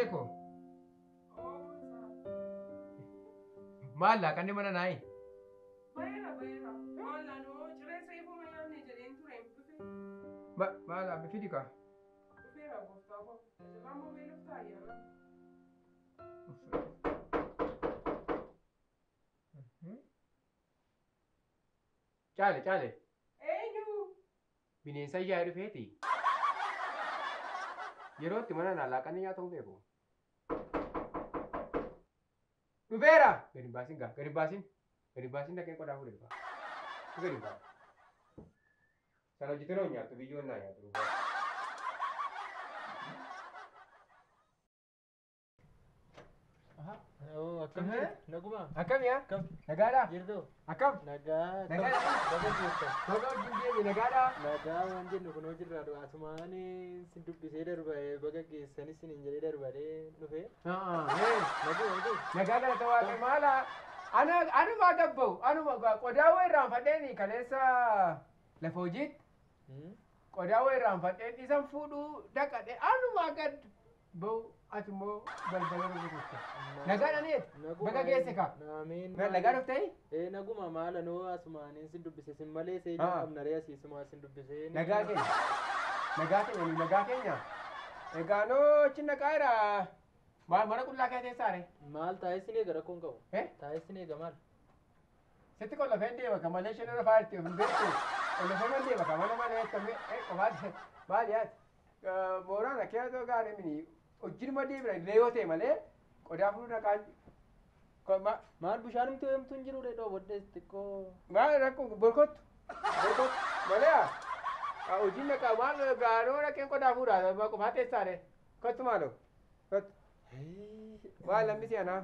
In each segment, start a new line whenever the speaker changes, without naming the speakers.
Caaleko. Maal laaqanni mana naayi?
Bareera bareera. Maal laanoo ciree seefuma nyaanne jedheen ture dhufe.
Maal abbi fidi kaa?
Dhufeera gooftaa koo. Asirraa immoo beeloftaa ayyaana.
Caale caale.
Eenyu?
Bineensa yaa'ee dhufeeti. Yeroo itti mana naa laaqanni nyaatamu beeku. Dhufeera! Gadi hin baasin gaa, gadi hin baasin. Gadi hin baasin dhaqee qodaa fuudhee dhufa. Gadi hin baasin. Sana hojjetee noo nyaattu biyyoon naa nyaattu dhugaa.
Akkam jirtu? Naguma?
Akkam yaa?
Akkam?
Nagaadhaa?
Jirtu?
Akkam?
Nagaa.
Nagaadhaa?
Baga jirtan.
Baga wajjin geenye nagaadhaa?
Nagaa waan jennu kunoo jirra asumaan sin dubbisee darba baga geessanis sin hin jedhee darbadee dhufe. Naguma miti?
Nagaa galata waaqee maala? Ana anuma gabba'u anuma qodaa wayii irraanfadheen kaleessa lafa hojiitti qodaa wayii irraanfadheen isan fuudhuu dhaqadhe anuma gad ba'u ati immoo balbala rukututte. Nagaadhaan eet? Baga geesse kaa?
Naameen.
Nagaa dhuftee?
Ee naguma maala noo asumaan sin dubbise sin malee seenuu qabna ree asii sumaa sin dubbisee.
Nagaa keenya. Nagaa keenya nuyi nagaa keenya. Egaa noo achi naqaa jira. Maal mana qullaa kee teessaa ree?
Maal taa'ee sin eega rakkoon qabu? Taa'ee sin eega maal?
Sitti qollofeen deema ka malee isheen irra faarti of hin beektu. Qollofee man deema ka mana malee akkamii qofaati maal yaati? Mooraan akka yaadoo gaarii mini hojiinuma deebina illee yoo ta'e malee qodaa fuudhuu dhaqaan.
Maal bishaanumti ho'amtu hin jiru dheedhoo boddees xiqqoo.
Maal rakkoo borkottu borkottu malee hojiin dhaqaa maal gaaroo dhaqeen qodaa fuudhaa qofaa teessaa ree kottu maaloo kottu. Maal lammisi anaa.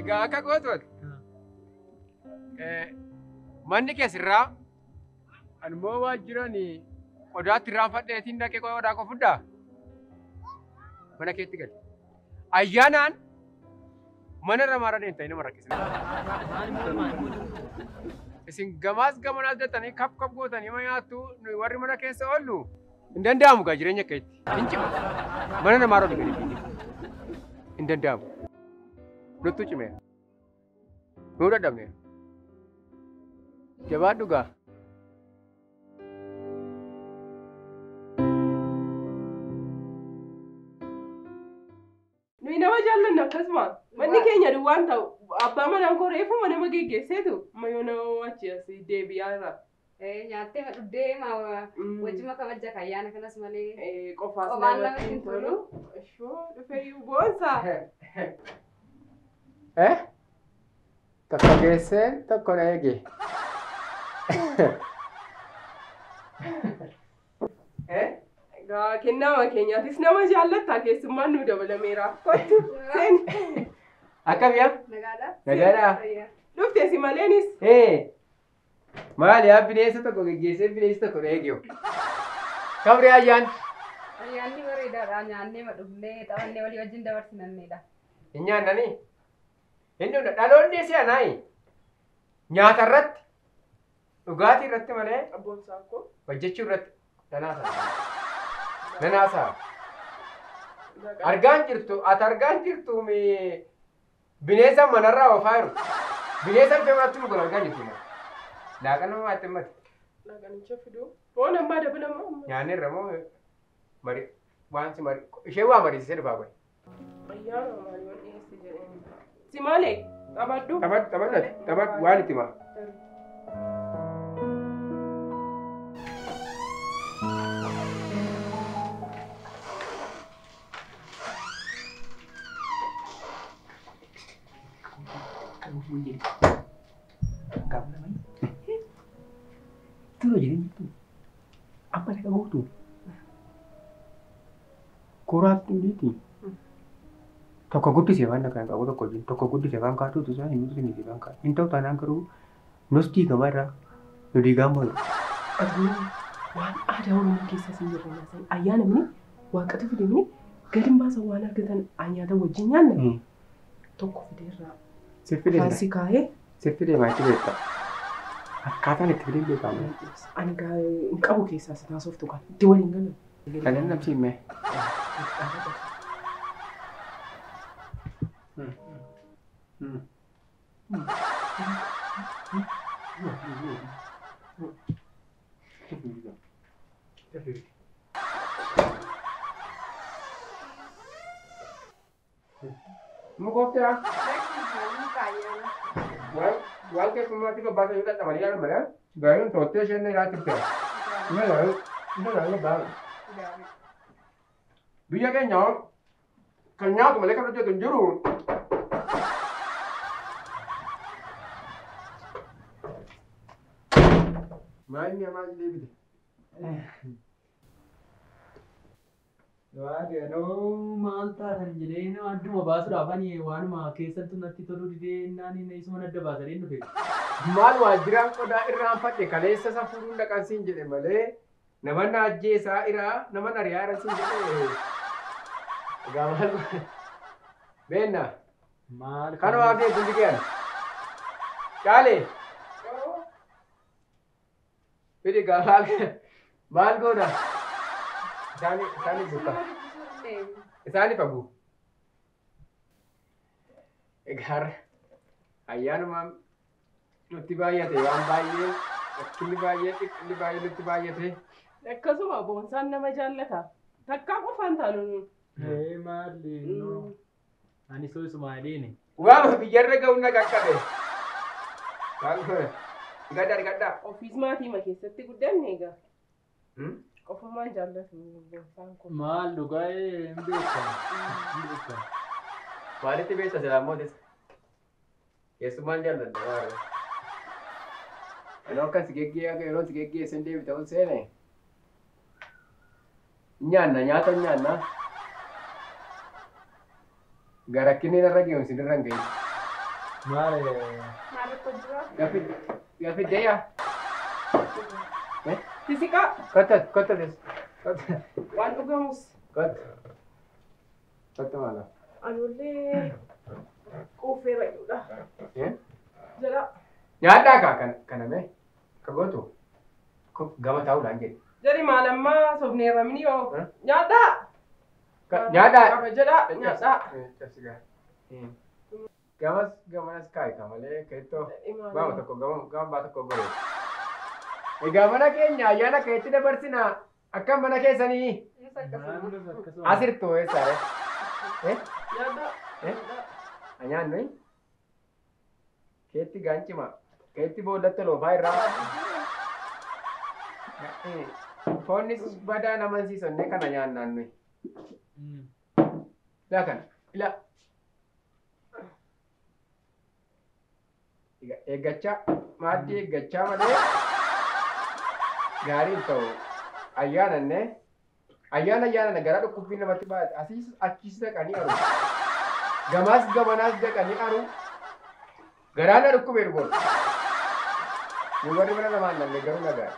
Egaa akka gootu manni keessirraa animmoo waajjiran qodaatti irraanfadheetiin dhaqee qodaa koo fudhaa mana keetti gali. Ayyaanaan mana irra maara deemtanii nama rakkisina. Isin gamaas gamanaas dattanii kap kap gootanii ma nyaattu nuyi warri mana keessa oollu hin danda'amu gaa jireenya akka itti hin cima. Mana namaa roobni gadi fiigee hin danda'amu. Nuttu cimeera. Nuu dadhabneera. Jabaadhu gaa.
Nuyi nama jaallannu akkasuma manni keenya duwwaan ta'u abbaa manaan koo reefuma nama geggeesseetu amma yoo nama achi as deebi'aa irra.
Nyaattee dhuddee wajjuma kabaja ayyaana kanas malee.
Qofaas
Qophaan
namatti
namatti
hin
hin
tolu. Ishoo dhufeeyyuu boonsaa.
Tokko geessee tokko na eege.
Egaa kennama keenyaatis nama jaallattaa keessummaan nu dabalameera. Kottu seeni.
Akkam yaa?
Nagaadhaa?
Nagaadhaa?
Dhufte si maleenis.
Maal yaa bineensa tokko geggeessee bineensi tokko na eege. Kamri ayyaan?
Ayyaanni bareedaadha. Nyaannee dhugnee taphannee walii wajjin dabarsinanneedha.
Hin nyaannanii? Hin dhugna. Dhaloonni si'anaayi nyaata irratti dhugaatii irratti malee
Abboonsaa koo.
hojjechuu irratti nanaasaa. Nanaasaa. Argaan jirtu ati argaan jirtu bineensa manarraa oofaa jiru. Bineensa dhufee manatti nu godhu argaan jirtu. Laaqana maatti himmate.
Laaqanicha fiduu. Foon ammaa dabalama.
Nyaanni irra moo mari waan si mari ishee waa mariisisee dhufaa qoy.
Ayyaana maaliiwwan dhiyeesse jedheen. Si malee taphadhu.
Taphadhu taphadhu taphadhu waan itti himaa. Turo jireenya tu. Amma dhaqa gootu. Koraatti hundiiti. Tokko guddisee waan dhaqa qabu tokko wajjin tokko guddisee waan kaatuutu isaa hin guddisee waan kaatu. Hin ta'u taanaan garuu nus diigamaa irraa nu diigaa malu.
Waan aadaa Oromoo keessa sin jirre naasan ayyaana mini waaqatu fide mini gadi baasan waan argatan nyaata wajjin nyaanna. Tokko fideerraa.
Si fide.
Faansi kaa'ee.
Si fide maatii beekta. Akkaataan itti fideen beekamu.
Ani hin qabu keessaa si taasoftu kan itti waliin galan.
Kan inni namsiifne. Mukooftaa. Waan keessummaatti gabbaasa yoo dadhabanii yaalan malee gaariin toottee isheen na ilaalchifte. Inni ilaalu baala. Biyya keenya kan nyaatu malee kan hojjetu hin jiru. Maal inni maal deebite?
Waaqayyoo maal taatan jedhee nama adduma baasuudhaaf ani waanuma keessattuu natti toluu didee naan isuma adda baasanii dhufe.
Maal waajjiraan qodaa irraanfadhe kaleessa isa fuudhuun dhaqansiin jedhe malee nama na ajjeesaa iraa nama na riyaa irra siin jedhe. Egaa maal beenna?
Maal
Kan waa kee hundi kee Caalee. Fidi gaa maal maal goona? Isaanii buka. Isaanii fagu. Egaa ayyaanuma nutti baay'ate waan baay'ee rakkinni baay'ee dhiphinni baay'ee nutti baay'ate.
Akkasuma boonsaan nama jaallata. Takkaa qofaan taanu nuyi.
Ee maali ani soo Ismaa'eeliini.
Waama biyyarra ga'uun na qaqqabe. Maal goona? Gaddaa gaddaa.
Ofiis maatii keessatti guddanne egaa. Ofummaan jaallatu boonsaan kun.
Maal dhugaa hin beekamu. Hin beekamu.
Maalitti beekta silaa mootis? Keessummaan jaalladha maali? Yeroo akkas geggeessa yeroo si geggeessan deebi ta'uun seene. Nyaanna nyaata nyaanna. Gara rakkinni irra ge'u isin irra hin gahin.
Maal
Maal rakkoo jira?
Gaaffii deeyaa?
Tisiqaa
Kottu kottu des. Kottu
waan dhugamus.
kottu. Kottu maala?
Anullee quufeera jedhudha. Jedha.
Nyaadhaa kaa kan kaname ka gootu gama taa'uudhaan jedhe.
Jedhi maal ammaa sobneerra mini yoo. Nyaadhaa.
Nyaadhaa.
Qaba jedha nyaadhaa.
Gamas gamanas kaa'i ka malee keettoo gama tokko gama gama baa tokko gore. Egaa mana keenya ayyaana keetti dabarsinaa akkam mana keessanii
Nus akkasuma.
akkasuma.
asirtuu eessaare?
Nyaadhaa.
Nyaannu keetti gaancima keetti boollatti loofaa irraa foonnis badaa namansiisonnee kana nyaannaan nuyi. Ilaa kana ilaa. Eeggachaa maaddii eeggachaa malee gaarii hin ta'u ayyaanannee ayyaana ayyaanana garaa dhukkubbii namatti baay'ate asiis achiis dhaqanii aru gamaas gamanaas dhaqanii aru garaa na dhukkubee dhugoon nu warri mana namaan nanne garuu nagaa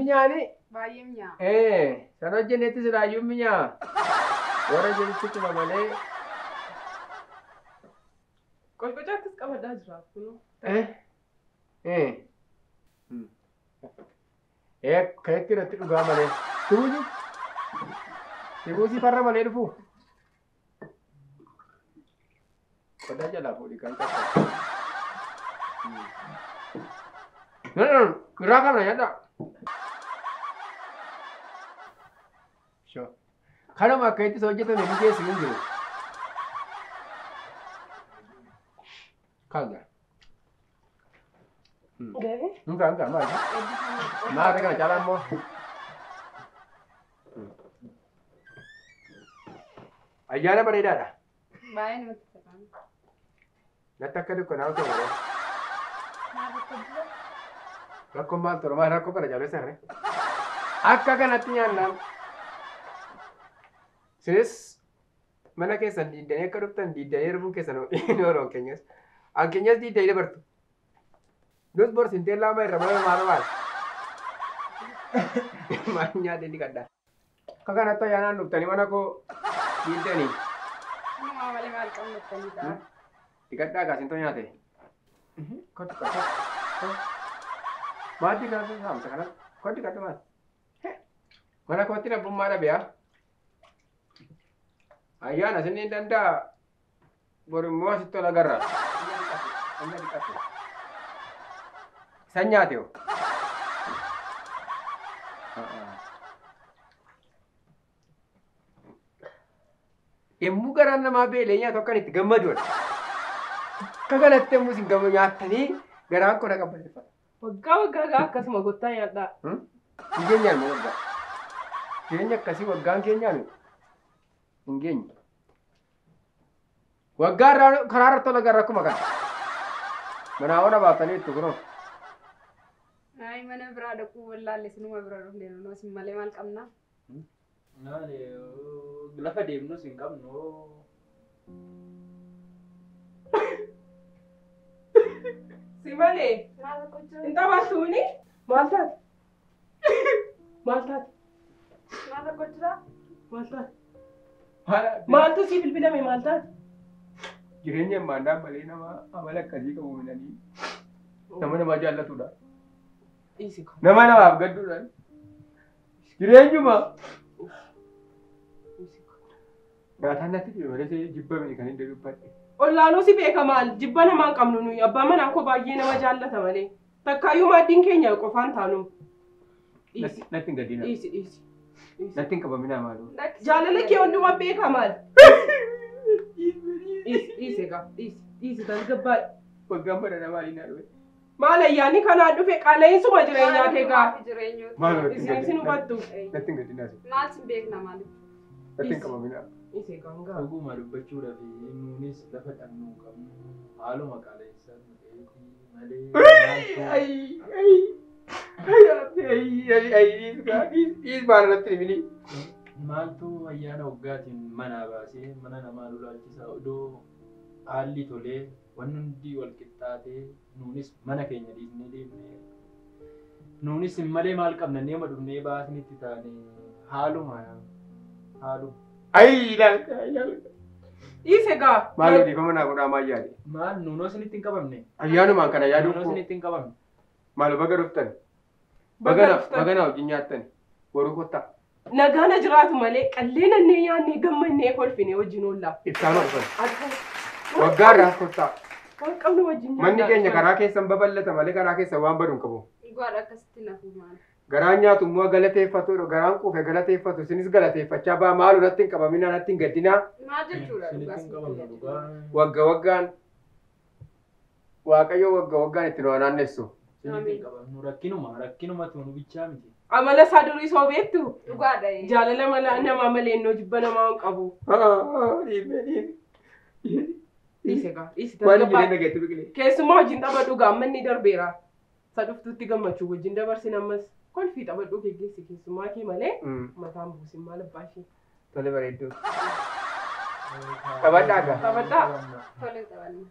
minyaani
Baay'ee mi'aa.
San hojjennetti silaayyuu minyaa warra jirutti cima malee
Qolqocaattis qabadhaa jira kunoo.
Keetti irratti dhugaa malee. Tibuusi. Tibuusi farra malee dhufu. Qodaa jalaa fuudhi kan qabu. Kiraa kana nyaadhaa. Kanuma akka itti hojjetame mijeessu hin jiru. Kaga.
Gahee.
Enggak, enggak, maal. Maal kana caalaa immoo. Ayyaana bareedaadha.
Baay'ee namatti tola.
Natti akka dukkanaa'u ta'e malee.
Maal rakkoo jira?
Rakkoon maal ture maal rakkoo kana caaluu sarre. Akka kanatti nyaannaan. Isinis mana keessan diiddanii akka dhuftan diiddanii darbuun keessan hin oolu keenyas. An keenyas diiddanii dabartu. Nus bor sintee lama irra mana maal maal. Maal nyaatee ni kadhaa. Akka kanatti ayyaanaan dhuftanii mana koo diiddanii.
Sinumaa malee maal qabnu akkanidha.
Dhiqadhaa gaasintoo nyaate. Kottu kottu. Maaddii kana saamsa kana kottu kadhu maal. Mana kootti abbummaa dhabe yaa. Ayyaana isin hin danda'a. Bor immoo asitti ol agarra. Inni dhiqatu. Isan nyaate hoo? Yommuu garaan namaa beelee nyaatu akkan itti gammaduudha. Akka kanatti yommuu isin gamma nyaattanii garaan koo na qabbaneeffata.
Waggaa waggaa gaa akkasuma gottaa nyaadhaa.
Hin geenyaan moo waggaa? Jireenya akkasii waggaan keenyaan hin geenye. Waggaa irraa karaa irratti ol agarra akkuma kana. Manaa ona baatanii itti kunoo.
Ay mana biraa dhaquu wallaalle sinuma bira dhufne nuu isin malee maal qabna?
Maali lafa deemnus hin qabnu.
Si malee
Maal rakkoo jira?
hin taphattuuni? Maal taate? Maal taate?
Maal rakkoo jira?
Maal taate? Maaltu si bilbilame maal taate?
Jireenya maandaan malee nama amala akkasii qabu minanii nama nama jaallatudha.
Dhiisi kaa.
Nama namaaf gadduudha. Jireenyuma.
Dhiisi kaa.
Nyaataan natti dhibe malee jibbame kan hin dubbadhe.
Ollaanuu si beeka maal jibba namaa hin qabnu nuyi abbaa manaa koo baay'ee nama jaallata malee. Takkaayyuu maaddiin keenya qofaan taanu. Dhiisi
Natti hin gaddina.
dhiisi dhiisi.
Natti hin qabaminaa maaloo.
Jaalala kee hundumaa beeka maal. Dhiisi dhiisi egaa dhiisi dhiisi tasgabbaadha.
Waggaan bara namaa hin dhufe.
Maal ayyaanni kanaan dhufe qaala'insumaa jireenyaa kee gaa.
Maaloo natti hin
Isin
gaddina.
hubattu.
Natti hin gaddinaa.
Maal sin beekna maaliif?
Natti hin qabaminaa.
Dhiisi egaa hangaa.
Dhuguma dubbachuudhaaf nuunis lafa dhaqnu hin qabnu haaluma qaala'insaa nu ta'eeti malee maaltu ayyaana waggaatiin manaa baasee mana namaa lolaachisaa odoo haalli tolee wanni hundi wal qixxaatee nuunis mana keenya dhiisnee deemnee nuunis hin malee maal qabna neema dhufnee baasnitti taane haaluma haaluma.
Dhiisi egaa.
Maaloo dhiifama naa godhaa maal yaade?
Maal nuunoo isinitti hin qabamne?
Ayyaanumaan kana yaaduu
Nuunoo
koo
isinitti hin qabamne?
maaloo baga dhuftan.
Baga dhuftan.
Bagana wajjin nyaattan. Boruu kottaa.
Nagaana jiraatu malee qallee nannee nyaannee gammannee kolfine wajjin oollaa.
Ibsaanoo dhufan.
Akka
Waggaa irraas kottaa.
waan qabnu wajjin
Manni
nyaannaa
keenya
dhufan.
karaa keessan babal'ata malee karaa keessan waan badu hin qabu.
Dhugaadha akkasitti nafuu maal?
Garaan nyaatu immoo galateeffatu garaan quufe galateeffatu isinis galateeffachaa baa maaloo natti hin qabaminaa natti hin gaddinaa
Maal jechuudha
Isinitti
dhugaa
hin qabamne dhugaa.
wagga waggaan Waaqayyo wagga waggaan itti nu haa naannessu.
Isinitti hin qabamnu rakkinuma rakkinumatu nu bichaa miti.
Amala isaa durii soo beektu
Dhugaadha.
jaalala mala namaa malee innoo jibba namaa hin qabu. Dhiisi egaa dhiisi
Waan
tasgabbaadha.
jireenya keetti biqilee.
Keessumaa wajjin taphadhu gaammanni darbeera. Isa dhuftutti gammachuu wajjin dabarsin ammas kolfii taphadhu geggeessi keessumaa kee malee mataan buusin maal abbaa ishee.
Tole bareedduu. Taphadhaa gaa.
Taphadhaa.
Tole taphanna.